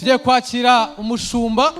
Tugiye kwakira umushumba.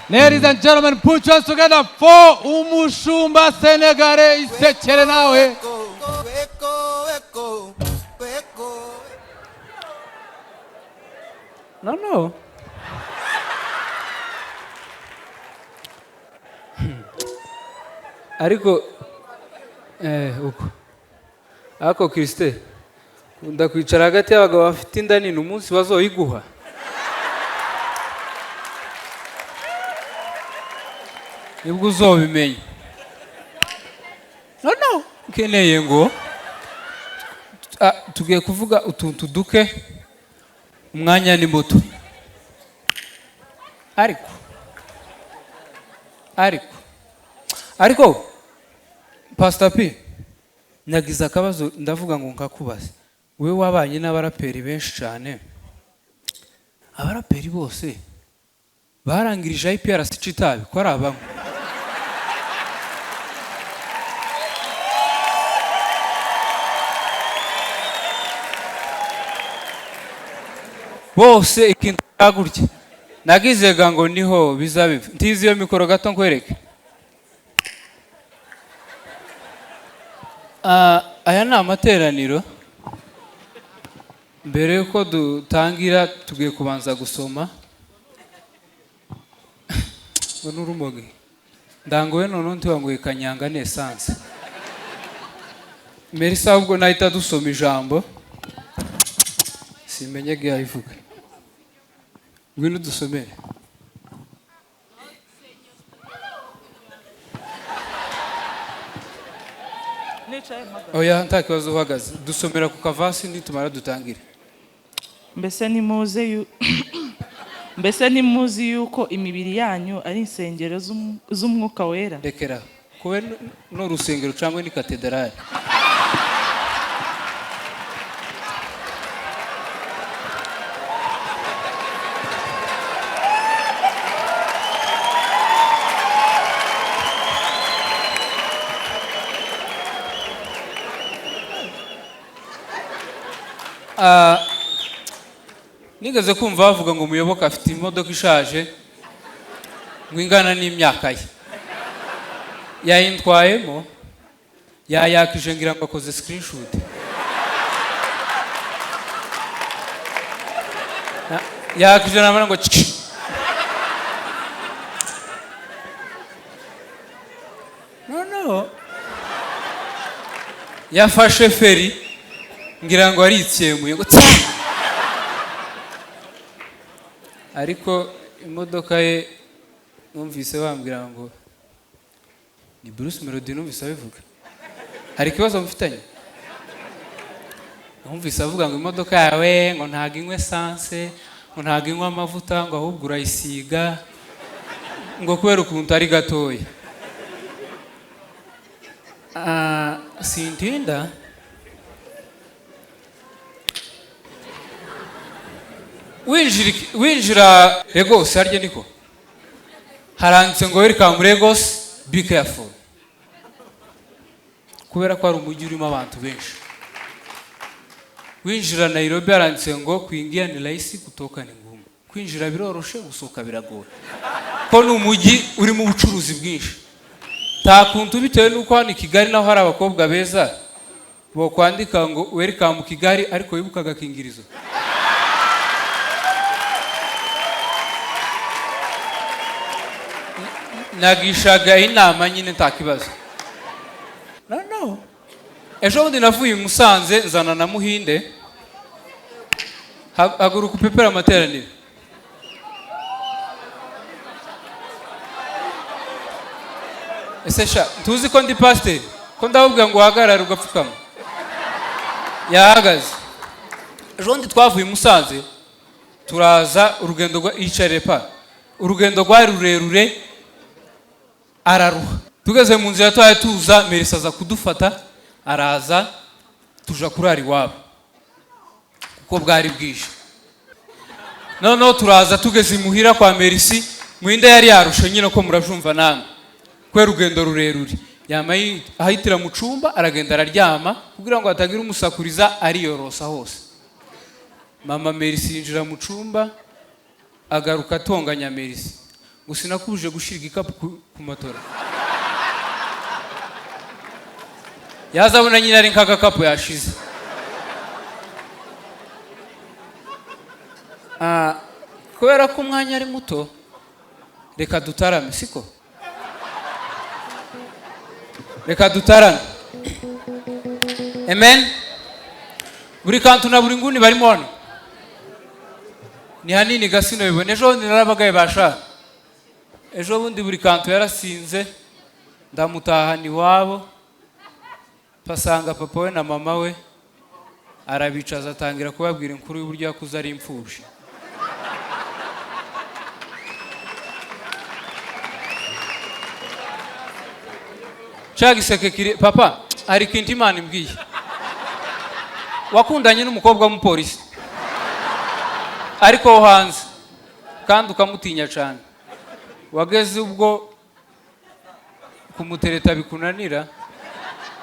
Ladies and gentlemen, put your hands together for umushumba Senegare. Isekere nawe. No, no. Ariko uko ariko Christe, ndakwicara hagati y'abagabo bafite inda nini, umunsi bazoyiguha nibwo uzobimenya. No, no, nkeneye ngo tugiye kuvuga utuntu duke, umwanya ni muto, ariko Pastor P, nagize akabazo, ndavuga ngo nkakubaze. Wewe wabanye n'abaraperi benshi cyane, abaraperi bose barangirije IPRC Kitabi ko ari abanywa? Bose ikintu gutya nagizega ngo niho bizabiva. Ntizi iyo mikoro gato nkwereke. Aya ni amateraniro. Mbere yuko dutangira tugiye kubanza gusoma ngo n'urumogi ndangowe, none ntiwangoye kanyanga ni essence. Merisa, ahubwo nahita dusoma ijambo, simenye gihayivuga. Ngwino dusomere. Oya, nta kibazo uhagaze, dusomera ku kavasi nitumara dutangire. Mbese nimuzi yuko imibiri yanyu ari insengero z'umwuka wera? Rekera kube n'urusengero cyangwa ni katedrali. Nigeze kumva bavuga ngo umuyoboke afite imodoka ishaje ngo ingana n'imyaka ye, yayintwayemo yayakije ngira ngo akoze screenshot, yakije namara ngo ciki. Noneho yafashe feri ngira ngo aritsemuye ngo tse. Ariko imodoka ye numvise bambwira ngo ni Bruce Melody, numvise abivuga. Hari ikibazo mufitanye? Numvise avuga ngo imodoka yawe ngo ntago inywa essence, ngo ntago inywa amavuta, ngo ahubwo urayisiga ngo kubera ukuntu ari gatoya. Sintinda. Winjira Lagos harya niko haranditse ngo welcome Lagos, be careful, kubera ko ari umujyi urimo abantu benshi. Winjira Nairobi haranditse ngo kuingia ni rahisi kutoka ni ngumu, kwinjira biroroshe gusohoka biragoye, ko ni umujyi urimo ubucuruzi bwinshi. Nta kuntu bitewe n'uko hano i Kigali naho hari abakobwa beza bokwandika ngo welcome Kigali ariko wibuka agakingirizo. Nagishaga inama nyine nta kibazo. No, no. Ejo bundi navuye i Musanze nzana na Muhinde. Haguruka upepera amateraniro. Ese sha, ntuzi ko ndi pasiteri? Ko ndababwira ngo uhagarare ugapfukama. Yahagaze. Ejo bundi twavuye i Musanze turaza, urugendo rwa icare pa. Urugendo rwari rurerure, araruha. Tugeze mu nzira twari tuza, Melissa aza kudufata, araza tuja kurara iwabo kuko bwari bwije. Noneho turaza tugeze imuhira kwa Merisi, Muhinde yari yarushe nyine ko murajumva namwe kubera urugendo rurerure. Yama ahitira mu cumba aragenda araryama kugira ngo hatagira umusakuriza, ariyorosa hose. Mama Merisi yinjira mu cumba, agaruka atonganya Merisi ngo sinakubuje gushyira igikapu ku matora. Yazabona nyine ari nk'agakapu yashize. Kubera ko umwanya ari muto, reka dutarame, siko? Reka dutarame. Amen. Buri kantu na buri nguni barimo hano ni hanini gasino bibone. Ejo bundi narabagaye basha, ejo bundi buri kantu yarasinze, ndamutahana iwabo, pasanga papa we na mama we, arabicaza atangira kubabwira inkuru y'uburyo yakuze ari imfubyi. Cya giseke kiri papa, hari ikintu Imana imbwiye. Wakundanye n'umukobwa w'umupolisi ariko wo hanze, kandi ukamutinya cyane. Wageze ubwo kumutereta bikunanira,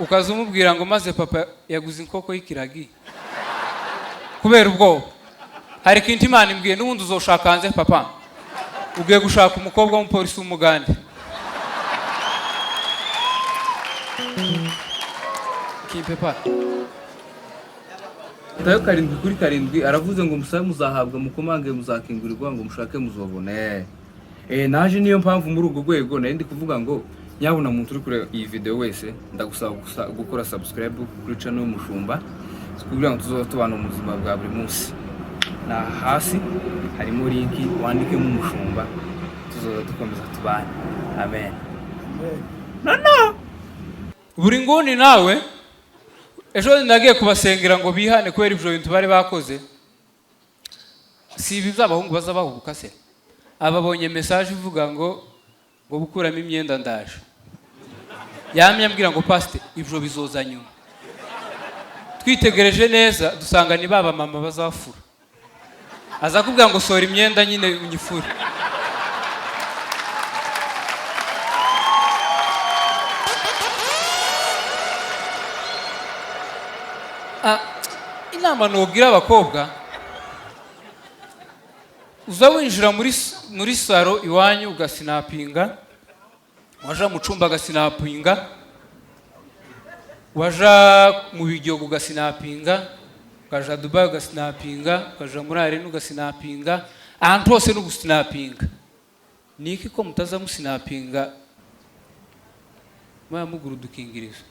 ukaza umubwira ngo maze papa yaguze inkoko y'ikiragi kubera ubwoba. Hari ikintu Imana imbwiye, n'ubundi uzoshaka hanze papa, ugiye gushaka umukobwa w'umupolisi w'umugande. Kimpe pa. Matayo 7:7 aravuze ngo musabe muzahabwa, mukomange muzakingurirwa, ngo mushake muzobone. Naje niyo mpamvu muri urwo rwego nari ndi kuvuga ngo nyabuna muntu uri kureba iyi video wese, ndagusaba gukora subscribe kuri channel y'Umushumba kugira ngo tuzobe tubana mu buzima bwa buri munsi. Na hasi harimo link, wandikemo Umushumba, tuzoza dukomeza tubane. Amen. Buri nguni nawe ejo nagiye kubasengera ngo bihane kubera ibyo bintu bari bakoze. Si ibi by'abahungu baza bahubuka se? Ababonye message ivuga ngo gukuramo imyenda ndaje. Yamye ambwira ngo pastor ibyo bizoza nyuma. Twitegereje neza dusanga ni baba mama bazafura. Aza kubwira ngo sora imyenda nyine unyifure. Inama nubwira abakobwa, uza winjira muri saro iwanyu ugasinapinga, waja mu cumba ugasinapinga, waja mu Biryogo ugasinapinga, ukaja Dubai ugasinapinga, ukaja muri arena ugasinapinga, ahantu hose no gusinapinga. Niki ko mutaza musinapinga mwaya mugura udukingirizo?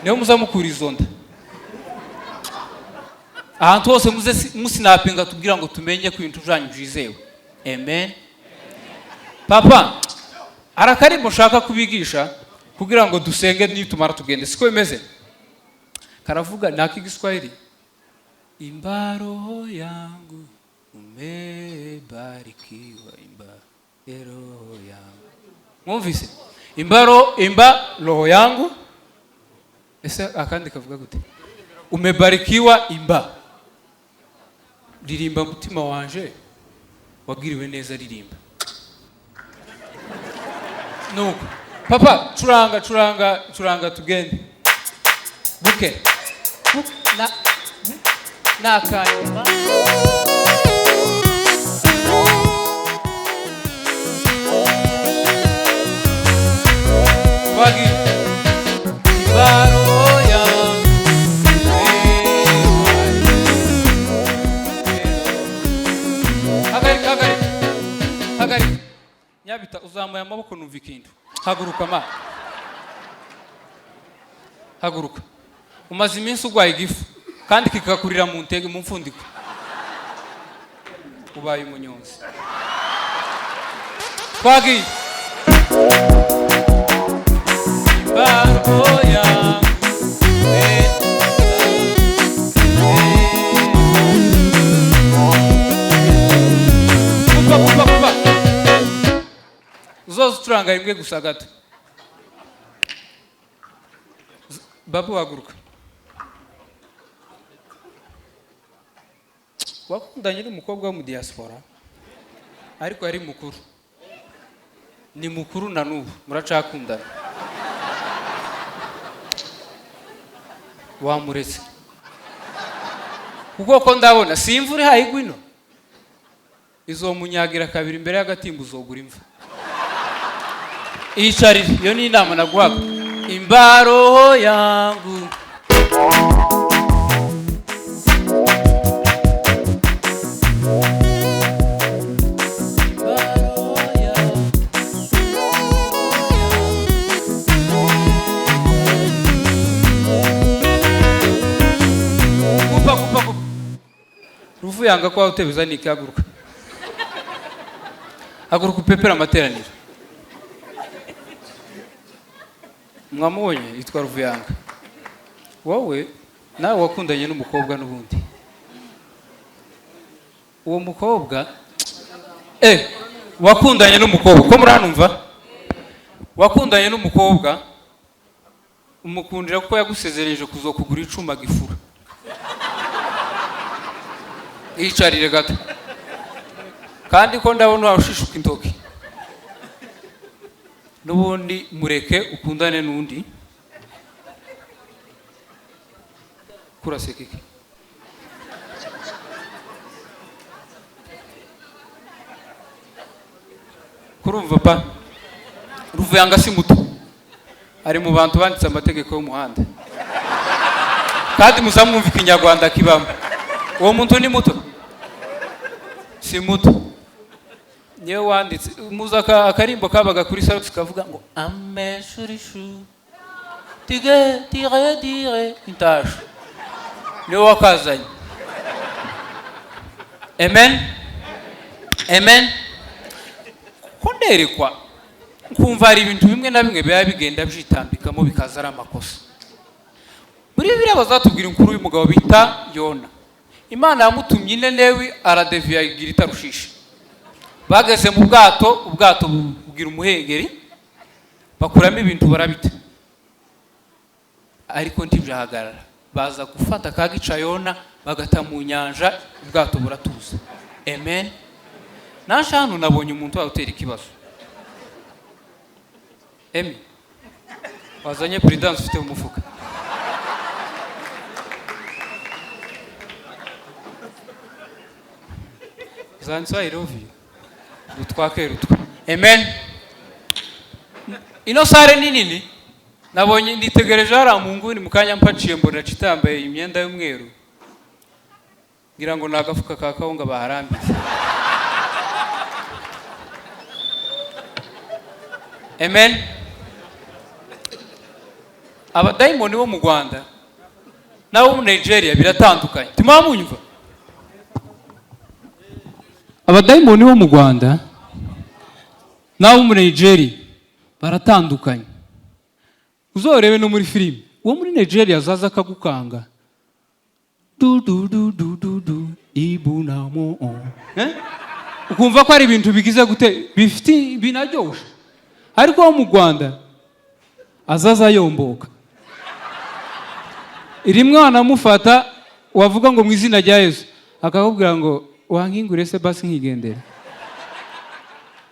Niho muza mukura izo nda. Ahantu hose muze musinapinga tubwira ngo tumenye ko ibintu byanyu byizewe. Amen. Papa, arakarimbo nshaka kubigisha kugira ngo dusenge nitumara tugende. Siko bimeze? Karavuga naki Giswahili? Imba roho yangu umebarikiwa, imba roho yangu. Mwumvise? Imba roho yangu. Ese akandi kavuga gute? Umebarikiwa imba. Ririmba mutima wanje wagiriwe neza, ririmba. Nuko papa curanga curanga curanga tugende. Buke. Na nakanyuma. Wagi ibaro ya Hagarika, hagarika, hagarika. Nyabita uzamuye amaboko numva ikintu. Haguruka ma. Haguruka. Umaze iminsi urwaye igifu kandi kikakurira mu ntege mu mfundiko. Ubaye umunyonzi. Twagiye. Imbaroya. Kupa kupa kupa. Uzoza ucuranga rimwe gusa gato. Babu haguruka. Wakundanye n'umukobwa wo mu diaspora ariko yari mukuru. Ni mukuru na n'ubu muracakundana. Wamuretse. Kuko ko ndabona si imvura ihaye igwa ino, izomunyagira kabiri imbere y'agatimba, uzogura imva. Iyicarire, iyo ni inama naguhaga. Imbaroho yangu. Imbaroho yangu. Kupa kupa kupa. Ruvuyanga kwa utebeza niki? Haguruka, haguruka upepera amateraniro. Mwamubonye, yitwa Ruvuyanga. Wowe nawe wakundanye n'umukobwa n'ubundi uwo mukobwa, wakundanye n'umukobwa ko muranumva, wakundanye n'umukobwa umukundira kuko yagusezereje kuzokugura icuma gifura. Yicarire gato, kandi ko ndabona washishuka intoki n'ubundi, mureke ukundane n'undi. Kuraseka iki? Kurumva pa Ruvuyanga si muto, ari mu bantu banditse amategeko y'umuhanda, kandi muzamwumva ikinyarwanda kibamo. Uwo muntu ni muto, si muto, niwe wanditse. Muzi akarimbo kabaga kuri Salus kavuga ngo ameshurishu tige tire dire intashu? Niwe wakazanye. Amen, amen. Ko nderekwa nkumva hari ibintu bimwe na bimwe biba bigenda byitambikamo bikaza ari amakosa. Muri Bibiliya bazatubwira inkuru y'umugabo bita Yona. Imana yamutumye i Ninewi, aradeviya igira itarushisha. Bageze mu bwato, ubwato bubwira umuhengeri, bakuramo ibintu barabita, ariko ntibyahagarara. Baza gufata ka gica Yona bagata mu nyanja, ubwato buratuza. Amen. Naje hano nabonye umuntu wawutera ikibazo. Emi wazanye Prudence ufite mu mufuka. Zanzwa I love you rutwake rutwa. Amen. Ino salle ni nini, nabonye nitegereje hariya mu nguni mu kanya mpaciye, mbona Chita yambaye imyenda y'umweru, ngira ngo ni agafuka ka kawunga baharambitse. Amen. Abadayimoni bo mu Rwanda n'abo mu Nigeria biratandukanye. Timamunyumva? Abadayimoni bo mu Rwanda n'abo muri Nigeria baratandukanye. Uzorebe no muri filime, uwo muri Nigeria azaza akagukanga, du du du du du du ibunamo, eh? Ukumva ko ari ibintu bigize gute, bifite binaryoshe. Ariko uwo mu Rwanda azaza yomboka rimwe, wanamufata wavuga ngo mu izina rya Yesu, akakubwira ngo wankingure se basi nkigendera,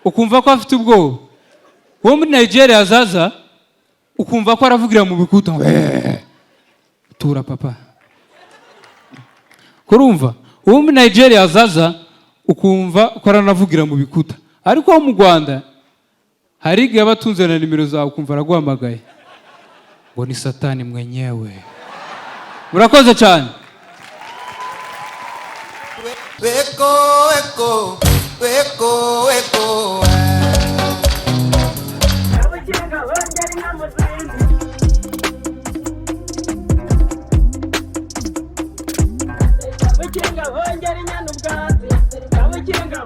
ukumva ko afite ubwoba. Uwo muri Nigeria azaza ukumva ko aravugira mu bikuta ngo tura papa. Kurumva uwo muri Nigeria azaza ukumva ko aranavugira mu bikuta, ariko uwo mu Rwanda hari igihe aba atunze na nimero zawe, ukumva araguhamagaye ngo ni Satani mwenyewe. Murakoze cyane. Eko, eko, eko, eko. Kabukinga bongera inka mu zindi. Kabukinga bongera inyana ubwatsi. Kabukinga.